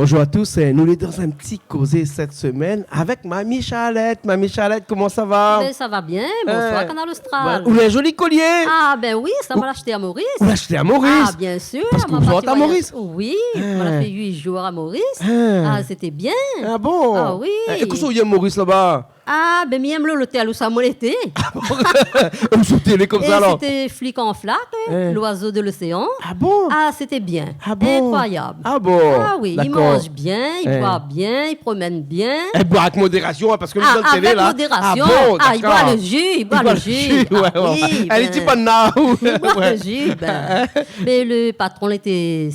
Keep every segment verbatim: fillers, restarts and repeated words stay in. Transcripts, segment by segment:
Bonjour à tous, eh, nou lé dan in ti kozé sèt semèn avèk Mami Charlette. Mami Charlette, koman sa va ? Ben, sa va bien. Bonsoir, Kanal Austral. Ou néna in zoli kolié. Ah ben oui, sa ma la ashté a Moris. Ou la ashté a Moris ? Ah bien sir. Parske ou la parti a Moris. Oui, ma la fé uit zour a Moris. Ah, sété bien. Ah bon ? Ah oui. É kosa ou yèm Moris laba ? Ah ben, mi yèm lo lotèl ousa moin lété. Ou sou télé konmsa alor ? Sété Flic en Flac, hein, l'oiseau de l'océan. Ah bon ? Ah, sété bien. Ah bon ? Inkroiyab. Ah bon ? Ah oui, i manz bien, i boir bien, i promèn bien. É boir avèk modérasion, hein, parske nou dan télé la. Ah, avèk modérasion. Ah bon, dakor. Ah, i boir lo ji, i boir lo ji. Ouais, ouais. Ah oui, ben. Èl i di pa na. I boir lo ji, ben. Mé lo patron lété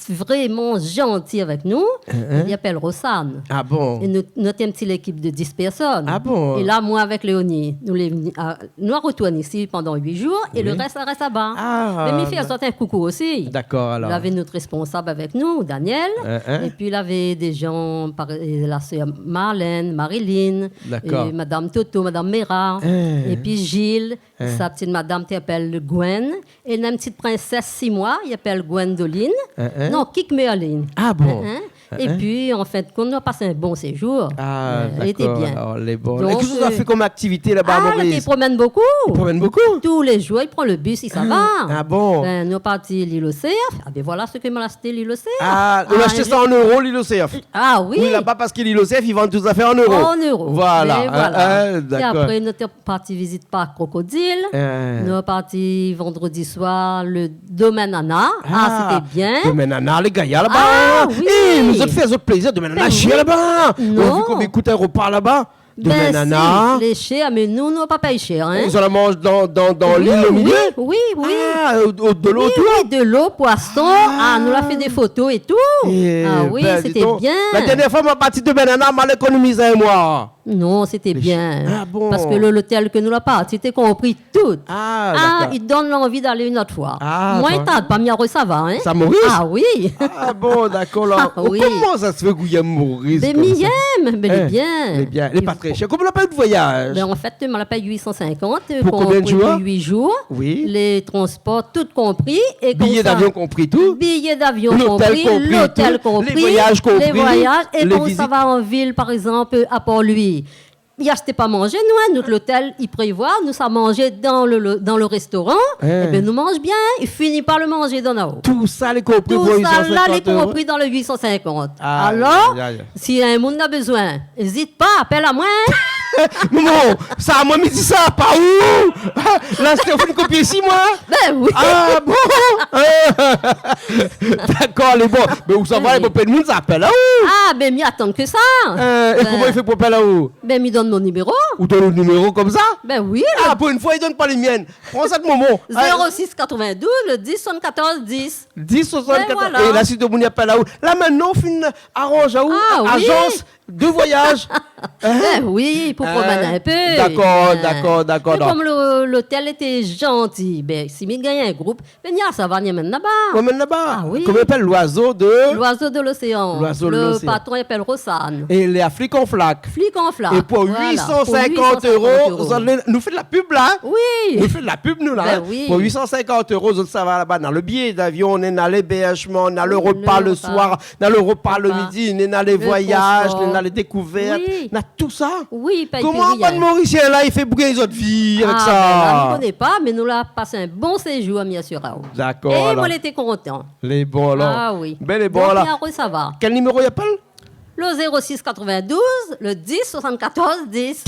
vréman zanti avèk nou. Hein, hein. Li apèl Rosanne. Ah bon ? É nou, nou té in ti lékip de dis pèrsone. Ah bon ? É la, moin avèk Léonie, nou lé vni, ah, nou la retourn isi pandan uit zour é lo rès la rès laba. Ah. Mé mi fé azot in koukou osi. Dakor, alor. Lavé nout résponsab avèk nou, Daniel. Hein, hein. Épi lavé dé jan, par, é la sèr Marlène, Marilyn, é madam Toto, madam Méra, épi Gilles, sa ti madam té apèl Gwen. É néna in ti prinsès sis moi, i apèl Gwendoline. Hein, hein. Non, Kik Merlin. Ah bon ? Hein, hein. Épi, an fin de kont, nou la pas in bon séjour. Ah, dakor, lété bien. Alor, lé bon. É kosa ou la fé konm aktivité laba a Moris ? Ah, lété i promèn bokou. I promèn bokou ? Tou lé zour, i pran lo bis, i sava. Ah bon ? Ben, nou la parti Lil Osèf. Ah ben voilà sak ma la ashté Lil Osèf. Ah, ou la ashté sa an éro, Lil Osèf ? Ah oui. Oui, laba, parske Lil Osèf, i vann tout zafèr an éro. An éro. Voilà. Mé voilà. Ah, dakor. É apré, nou té parti vizit park Krokodil. Hein. Nou la parti vandrodi soir lo Domèn Ana. Ah, sété bien. Domèn Ana, lé gayar laba. Ah oui. É, nou la fé azot plézir, Domèn Ana, shèr laba. Ben oui. Non. Ou la vi konbien i kout in ropa laba ? Ben, Domèn Ana. Si, lé shèr, mé nou, nou la pa pèy shèr, hein. Zot la manz dan, dan, dan lil o milié ? Oui, oui, oui. Ah, o, o, de lo otour ? Oui, oui, de lo, poison. Ah, nou la fé dé foto é tout. Ah oui, sété bien. La dèrnièr foi ma la parti Domèn Ana, ma la ékonomiz in moi. Non, sété bien. Ah bon ? Parske lo, lotèl ke nou la parti, té konpri tout. Ah, dakor. I donn lanvi d'alé in ot foi. Ah bon. Moin, i tard pa, mi arosava, hein. Sa Moris ? Ah oui. Ah bon, dakor, la. Ah oui. Koman sa i fé ou yèm Moris konmsa ? Ben, mi yèm, ben, lé bien. Lé bien. Lé pa tré shèr. Koman ou la pèy out voyaz ? Ben, an fèt, ma la pèy uit san sinkant pou konpri, pou uit zour. Pou konbien de zour ? Oui. Lé transpor, tout konpri. Biyé d'avion konpri, tout. Biyé d'avion konpri, lotèl konpri, lotèl konpri, lé voyaz konpri, lé vizit. Lé voyaz, é kan ou sava an vil, par égzanp, a Port-Louis, i ashté pa manzé, nou, hein, nout lotèl i prévoi, nou sa manzé dan lo, lo, dan lo réstoran. Hein. Ében, nou manz bien, i fini par lo manzé dan la-o. Tousa lé konpri pou uit san sinkant éro. Tousa la lé konpri dan lo uit san sinkant. Ay, ay, ay. Alor, si in moun na bezoin, ézit pa, apèl amoin, hein. Momon, sa, moin, mi di sa, pa ou. La, Stéphane kopié isi, moin. Ben oui. Ah bon ? Dakor, lé bon. Mé ou sava, lé bon, pèn moun sa apèl aou. Ah, ben, mi atann ke sa. Euh, é koman i fé pou apèl aou ? Ben, mi donn mon niméro. Ou donn out niméro konmsa ? Ben oui. Ah, pou in foi, i donn pa le mien. Pran sa de momon. Zéro sis katrovin-douz, le dis soixante-quatorze dix. Dis soixante-quatorze. Ben voilà. É la, si demoun i apèl aou. La, mintnan, ou fine aranz aou, ah oui, azans de voyaz. Hein ? Ben oui, pou promèn in pé. Dakor, dakor, dakor. Mé konm lo, lotèl lété zanti, ben, si mi gingn in group, ben, ni a sava, ni amenn laba. Ou amenn laba. Ah oui. Koman i apèl, l'oiseau de ? L'oiseau de l'océan. L'oiseau de l'océan. Lo patron i apèl Rosanne. É lé a Flic en Flac. Flic en Flac. Voilà. É pou uit san sinkant éro, pou uit san sinkant éro, zot lé, nou fé de la pub la, hein ? Oui. Nou fé de la pub, nou la, hein ? Ben oui. Pou uit san sinkant éro, zot sava laba, na lo biyé d'avion, na lébérzman, na lo ropa le soir, na lo ropa le midi, na lé voyaz, na lé dékouvèrt, na tousa. Oui, pa i pèy rien. Koman bann Morisien la i fé pou gingn zot vi avèk sa ? Ah, ben la, mi koné pa, mé nou la pas in bon séjour, mi asir aou. Dakor, alor. É moin lété kontan. Lé bon, alor. Ah oui. Ben, lé bon, alor. Donk, mi arosava. Kèl niméro i apèl ? Le zéro sis katrovin-douz, le dis soixante-quatorze dix.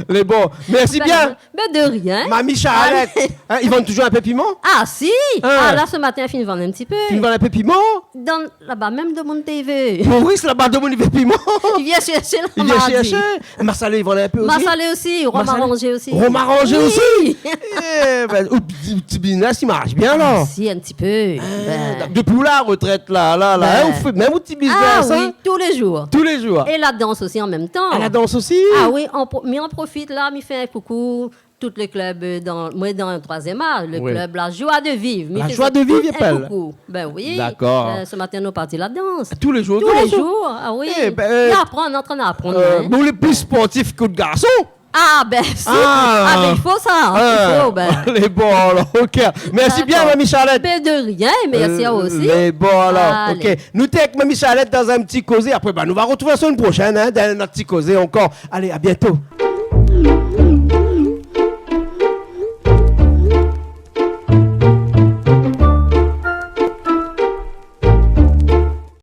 Lé bon. Mèrsi bien. Ben, de rien. Mami Charlette. Alé. Hein, i vann touzour in pé piman ? Ah si. Hein. Ah, la, se matin, fine vann in ti pé. Fine vann in pé piman ? Dan, laba mèm, demoun té i vé. Moris, laba, demoun i vé piman. I vien shèrshé, la, mardi. I vien shèrshé. Masalé, i vann in pé osi. Masalé osi, rom aranzé osi. Rom aranzé osi. Oui. Eh ben, out, out ti biznis i marsh bien, la. Ah si, in ti pé. Ah, ben. Dopi ou la retrèt la, la, la, hein, ou fé mèm out ti biznis, hein ? Ah oui, tou lé zour. Tou lé zour. É la dans osi an mèm tan. Ah, la dans osi ? Ah oui, an pro-, mi an profit la, mi fé in koukou tout lé klub, euh, dan, moin dan troizièm A, lo klub La Joie de Vivre. La Joie de Vivre, i apèl. Mi fé azot tout in koukou. Ben oui. Dakor. Euh, se matin, nou la parti la dans. Tou lé zour, tou lé zour. Tou lé zour, ah oui. Eh ben, euh, mi aprann, antrinn aprann, euh, hein. Mé ou lé pli sportif ke out garson. Ah ben, si. Ah ben, i fo sa, i fo, ben. Lé bon alor, OK. Mèrsi bien, Mami Charlotte. Ben, de rien, é mèrsi a ou osi. Lé bon alor, OK. Nou té èk Mami Charlotte dan in ti kozé. Apré, ben, nou va artrouv la semèn proshèn, hein, dan in ot ti kozé ankor. Alé, à bientôt.